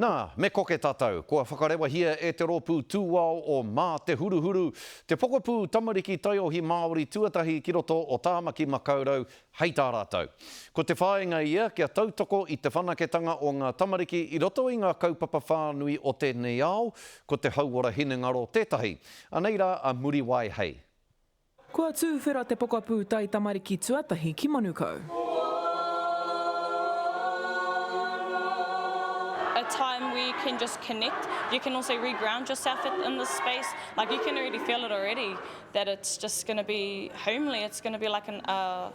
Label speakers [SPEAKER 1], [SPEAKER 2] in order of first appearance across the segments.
[SPEAKER 1] Nā, me koke tātou, kua whakarewahia e te rōpū tūao o Mā Te Huruhuru te pokapū tamariki taiohi Māori tuatahi ki roto o Tāmaki Makaurau hei tā rātou. Ko te whāinga ia kia tautoko i te whanaketanga o ngā tamariki i roto i ngā kaupapa whānui o tēnei ao, ko te hauora hinengaro tētahi. Anei rā a Muriwai hei.
[SPEAKER 2] Kua tūwhera te pokapū taitamariki tuatahi ki Manukau.
[SPEAKER 3] A time where you can just connect, you can also reground yourself in this space, like you can already feel it already that it's just gonna be homely, it's gonna be like an uh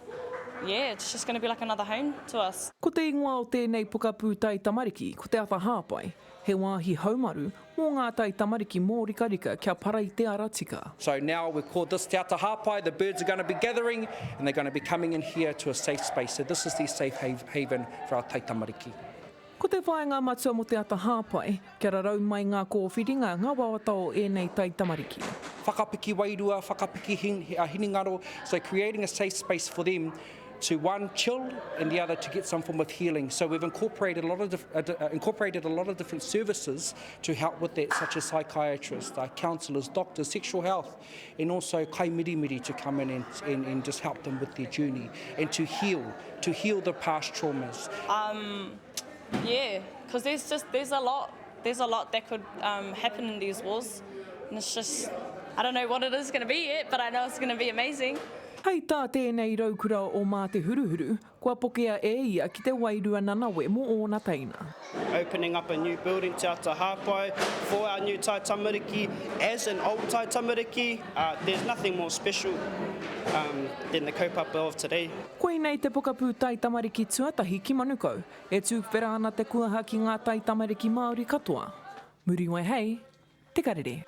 [SPEAKER 3] yeah, it's just gonna be like another home to us.
[SPEAKER 2] Ko te ingoa o tēnei pokapū taitamariki ko Te Ata Hāpai, he wāhi haumaru Mō ngā taitamariki mōrikarika kia para i te ara tika.
[SPEAKER 4] So now we've called this Te Ata Hāpai, the birds are going to be gathering and they're going to be coming in here to a safe space. So this is their safe haven for our taitamariki.
[SPEAKER 2] Ko te whāinga matua mō Te Ata Hāpai, kia rarau mai ngā kōwhiringa, ngā wawata o ēnei taitamariki.
[SPEAKER 4] Whakapiki wairua, whakapiki hinengaro, so creating a safe space for them to one chill and the other to get some form of healing. So we've incorporated a lot of, uh, uh, incorporated a lot of different services to help with that, such as psychiatrists, uh, counsellors, doctors, sexual health, and also kai mirimiri to come in and, and, and just help them with their journey and to heal, to heal the past traumas.
[SPEAKER 3] Um, yeah, because there's just, there's a lot, there's a lot that could um, happen in these wars. And it's just, I don't know what it is going to be yet, but I know it's going to be amazing.
[SPEAKER 2] Hei tā tēnei raukura o Mā Te Huruhuru, kua pokea e ia ki te wairua nanawe mō ōna teina.
[SPEAKER 5] Opening up a new building, Te Ata Hāpai, for our new tai tamariki, as an old tai tamariki, there's nothing more special than the kaupapa of today.
[SPEAKER 2] Koinei te pokapū taitamariki tuatahi ki Manukau, e tūwhera ana te kuaha ki ngā taitamariki Māori katoa. Muriwai hei Te Karere.